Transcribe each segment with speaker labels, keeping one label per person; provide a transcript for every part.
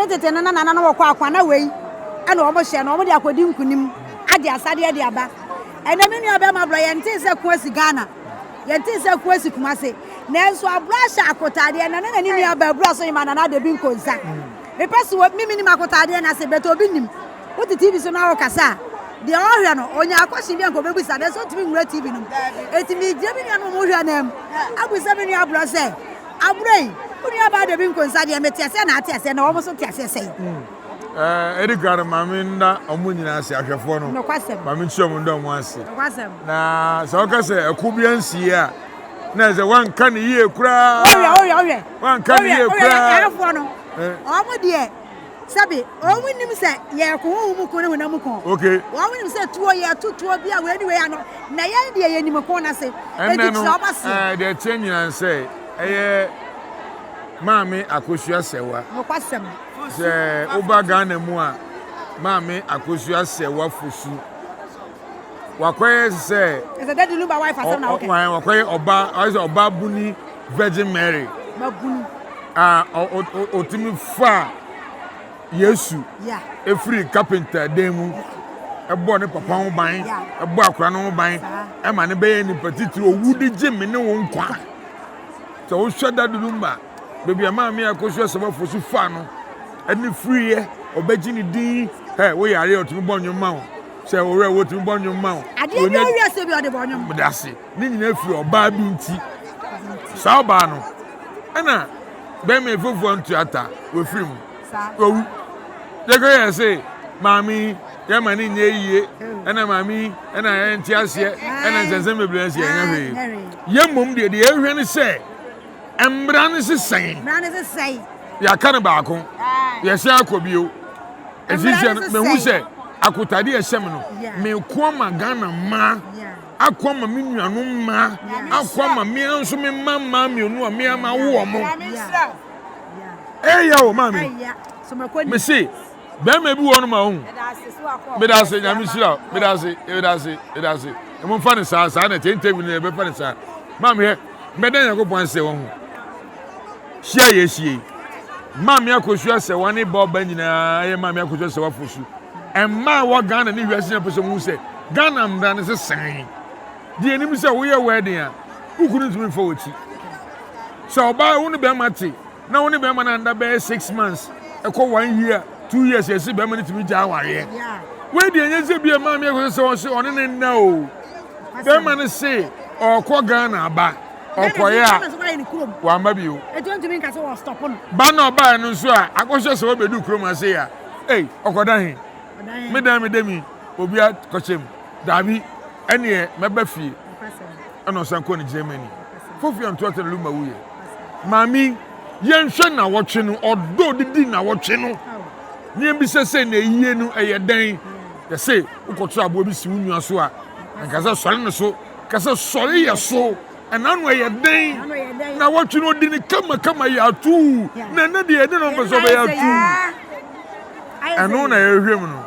Speaker 1: Kane tete no na nananom wɔkɔ ako a na wei ɛna wɔn hyɛ na wɔn de akɔdi nkunim agye asadeɛ de aba. Ɛnɛ me nua bɛrima aborɔ yɛntee sɛ ko asi Ghana, yɛntee sɛ ko asi Kumase, nanso aborɔ ahyɛ akotaadeɛ na ne na ne nua baa abura so yema Nana Debi Nkonsa. Mepɛ sɛ wɔ me menim akotaadeɛ no ase but obi nim. Wote TV so na wokasa a, deɛ ɔhwɛ no ɔnya akɔhye bi a nka ɔbɛbisa nanso ɔntumi nwura TV no mu. Enti megyina me nuanom a wɔhwɛ anam abisa me nua aborɔ sɛ, aborɔ yi, wo nua baa Debi Nkonsa deɛ mete aseɛ na ate aseɛ na wɔn nso te aseɛ sɛn?
Speaker 2: Ɛdi kan no, maame nda wɔn nyinaa ase, ahwɛfoɔ no.
Speaker 1: Nokwasɛm.
Speaker 2: Maame nkyia wɔn nda wɔn ase.
Speaker 1: Nokwasɛm.
Speaker 2: Na sɛ wɔka sɛ ɛko bi ansie a, na ɛsɛ wanka ne yie koraa.
Speaker 1: Ɔhwɛ, ɔhwɛ, ɔhwɛ.
Speaker 2: Wanka ne yie koraa.
Speaker 1: Ɔhwɛ, ahwɛfoɔ no. Wɔn deɛ, sɛbi, wɔn nim sɛ yɛko honhom mu ko ne honam mu ko.
Speaker 2: Okay.
Speaker 1: Wɔn nim sɛ tuo yɛto tuo bi a wei ne wei ano. Na yɛn deɛ yɛnim ko no ase.
Speaker 2: Ɛnɛ no, deɛ ɛteɛ nyinaa sɛ ɛyɛ Maame Akosua Sɛwa.
Speaker 1: Nokwasɛm.
Speaker 2: Sɛ woba Ghana mu a, Maame Akosua Sɛwa Fosu. Wakɔyɛ sɛ.
Speaker 1: Ɛsɛ Daddy Lumba wife asɛm na wokɛ.
Speaker 2: Wakɔyɛ ɔba, ɔyɛ sɛ ɔba buni Virgin Mary.
Speaker 1: Babunu.
Speaker 2: A ɔtumi fa Yesu efiri kapenta dan mu ɛbɔ ne papa ho ban, ɛbɔ akora no ho ban, ɛma ne bɛyɛ nipa titiri owu de gye me ne wo nkwa. Sɛ wohwɛ Daddy Lumba, baabi a maame Akosua Sɛbafo so faa no ɛne firiiɛ, ɔbɛgye ne din, ɛ woyare a ɔtumi bɔ nnwom ma wo, sɛ ɔwerɛ wo ɔtumi bɔ nnwom ma wo.
Speaker 1: Adeɛ bi ɔwi ase bi ɔde bɔ nnwom.
Speaker 2: Mede ase, ne nyinaa firi ɔbaa bi nti. Saa ɔbaa no, ɛna bɛrima efofoɔ ntuata wɔfiri mu, wɔwu. Yɛkɔ yɛ se maame yi yɛma ne nyɛ yie, ɛna maame yi ɛna yɛnte aseɛ, ɛna nsɛnsɛm bebree ɛsi ɛnyɛ hwee. Yɛn mmom deɛ deɛ yɛhwɛ ne sɛ mmara no se sɛn.
Speaker 1: Mmara no se sɛn.
Speaker 2: Yɛaka no baako. Yɛhyɛ akɔ bio. Ɛsisi no mehu sɛ akotade ɛhyɛ me no meko ama Ghana mmaa akɔ ama me nuanom mmaa akɔ ama me nso me mma mmaa mmienu a me ama wo wɔn. Ɛyɛ o maame. Mese bɛrima bi wɔ no ma ohu. Meda ase nyame hyira meda ase meda ase meda ase. Mo nfa ne saa saa na ɛkyɛ interview no yɛbɛfa ne saa. Maame hwɛ mɛda Nyankopɔn ase wɔn ho. Hyia yɛ hyia yi. Maame Akosua Sɛwa ne ba ɔba nyinaa yɛ Maame Akosua Sɛwa fosu. Mmaa a wɔ Ghana ne wiase nyinaa pɛ sɛ wɔhu sɛ Ghana mmara no sesɛn. Deɛ anim sɛ woyɛ wedding a, wo kunu ntumi mfa w'akyi. Sɛ ɔbaa wo ne bɛrima te na wo ne bɛrima no anda bɛyɛ 6 months ɛkɔ one year, 2 years, yɛsi bɛrima no tumi gya awareɛ. Wei deɛ nyɛ sɛ bi a Maame Akosua Sɛwa ɔse ɔne ne nna o. Bɛrima no se ɔkɔ Ghana aba. Ɔkɔyɛ a wamba bio. Ba na ɔbaeɛ no nso a akɔhyɛ sɛ wɔbɛdu kurom ase a, ei, ɔkɔda he? Me dan meda mi, obi akɔhyɛ mu. Daabi, ɛneɛ mɛba fie. Ɛna ɔsan kɔ ne Germany. Fofi antoa Lumba wuyɛ. Maame, yɛnhwɛ nawɔtwe no, ɔdɔ didi nawɔtwe no. Ne yɛmbisa sɛ na eyie no ɛyɛ dɛn? Yɛse wokɔto aboa bi si wo nua so a, nka sɛ sɔre ne so, ka sɛ sɔre yɛ so. Ɛna no ɛyɛ dɛn? Na wɔtwe no ɔdi ne kamakama yɛ atuu. Na ɛnɛ deɛ ɛde na ɔmpɛ sɛ ɔbɛyɛ atuu. Ɛno na yɛhwɛ mu no.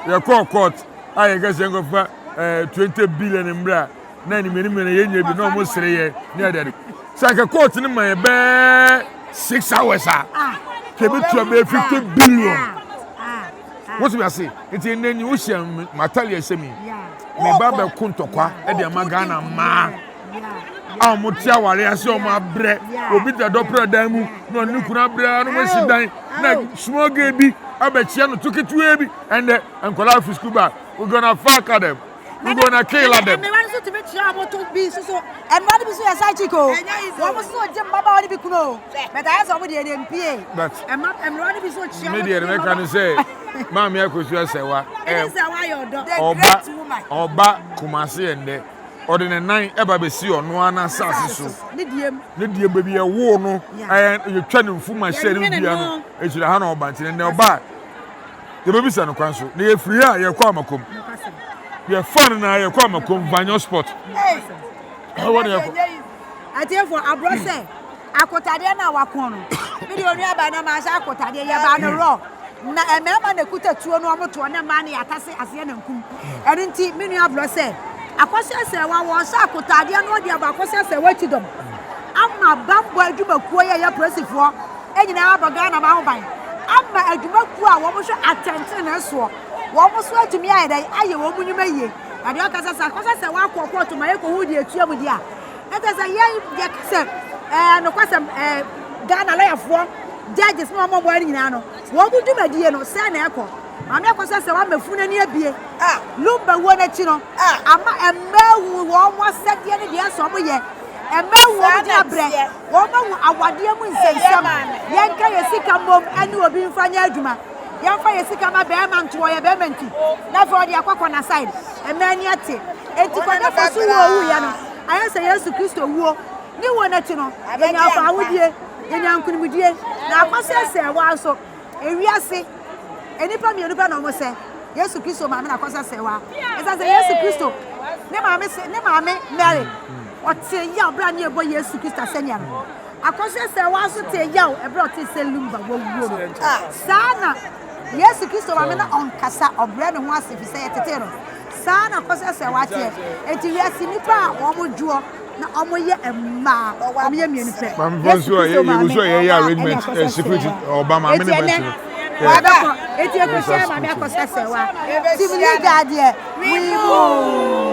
Speaker 2: Yɛkɔɔ court a yɛka sɛ yɛnkɔfa 20 billion mmerɛ a na animanim na yɛnyɛ bi na ɔmo sere yɛ ne adeade. Sɛ anka court no ma yɛ bɛɛ 6 hours a, kɛbɛtua bɛyɛ 50 billion. Wotu ase nti ɛnɛ ni wohyɛ m'atale ɛhyɛ mi. Me ba bɛko ntɔkwa ɛde ama Ghana mmaa a wɔn te aware ase, wɔn abrɛ. Obi da dɔpra dan mu na ɔne ne kunu abrɛ na wɔn asi dan na small girl bi abɛkyia no to ketewa bi. Ɛnɛ nkwadaa fi school ba, we gonna fuck them, we gonna kill them.
Speaker 1: Mmewa no nso tumi kyerɛ wɔn to bi nso so. Mmewa no bi nso yɛ side chick o. Wɔn nso gye mmabaawa no bi kunu o. But ayɛ sɛ wɔn deɛ deɛ mpie.
Speaker 2: But
Speaker 1: ɛma mmewa no bi nso kyerɛ
Speaker 2: me deɛ no mɛka ne sɛ Maame Akosua Sɛwa
Speaker 1: ɛne sɛ wayɛ ɔdɔ.
Speaker 2: Ɔba ɔba Kumase yɛ ndɛ ɔde ne nan ɛba bɛsi ɔno ara n'asase so.
Speaker 1: Ne diem.
Speaker 2: Ne deɛ baabi ɛwoo no, ɛyɛ yɛtwa ne mfuma hyɛ ne dua no akyire ha na ɔba. Nti ndɛ ɔba a yɛbɛbisa no kwan so na yɛfiri ha a yɛkɔ Amakom. Yɛfa no na yɛkɔ Amakom Vanyo Sport ɛwɔ ne yɛkɔ.
Speaker 1: Atiefo aborɔ sɛ akotadeɛ no a wakɔn no, me deɛ onua baa na maahyɛ akotadeɛ yɛ baa no rɔ na mmarima na ekuta tuo no ɔmo toɔ na mmaa no yɛ atase aseɛ na nkum. Ɛno nti me nua aborɔ sɛ Akɔsi Asɛwa wɔhyɛ akotadeɛ no ɔde aba Akɔsi Asɛwa akyi dɔm ama bambɔ adwumakuo yɛ yɛ polisifoɔ nyinaa abɔ Ghana ma ho ban. Ama adwumakuo a wɔhwɛ atɛntenenee soɔ, wɔn nso atumi ayɛ dɛn ayɛ wɔn nnwuma yie. Na deɛ ɔka sɛ sɛ akɔsɛ sɛ wakɔ kɔɔto ma yɛkɔhu deɛ ɛtua mu deɛ a, na kyerɛ sɛ yɛn yɛka sɛ ɛɛ nokwasɛm ɛɛ Ghana lɔyafoɔ, judges ne wɔn a wɔn nyinaa no, wɔn mu dwumadie no sɛ na ɛkɔ. Maame akɔsɛ sɛ wama funu ani abie. Lumba wuo no akyi no, ama mmaa hu wɔn asɛdeɛ ne deɛ ɛsɛ wɔn yɛ. Mmaa hu wɔn gyina berɛ. Wɔahu awadeɛ mu nsɛnsɛm. Yɛnka yɛ sika mmom ɛne obi mfa nyɛ adwuma. Yɛmfa yɛ sika ma bɛrima nto ɔyɛ bɛrima nti. Na afei ɔde akɔ kɔ na side. Mmaa ani ate. Enti Kwadwo Fosu wuo owuiɛ no, ayɛ sɛ Yesu Kristo wuo. Ne wuo no akyi no, yɛnya afaawodie, yɛnya nkunimdie. Na akɔsɛsɛɛwa nso. Ewiase, nnipa mmienu pɛ na wɔsɛ, Yesu Kristo maame na akɔsɛ sɛwa. Ɛsɛ sɛ Yesu Kristo ne maame ne maame Mary ɔte yaw berɛ a ne yɛbɔ Yesu Kristo asɛnnua no. Akɔsɛ sɛwa nso te yaw ɛberɛ a ɔte sɛ Lumba wawuo no. Saa na Yesu Kristo maame na ɔnkasa, ɔbrɛ ne ho ase fi sɛ yɛtetee no. Saa na akɔsɛ sɛwa teɛ. Enti wiase nnipa a wɔn dwoɔ na wɔyɛ mmaa, wɔyɛ mmienu pɛ.
Speaker 2: Yesu Kristo maame ɛne akɔsɛ sɛwa.
Speaker 1: Eti ɛnɛ wabɛkɔ, eti ekohyia maame akɔsɛ sɛwa. Team leader deɛ, we move.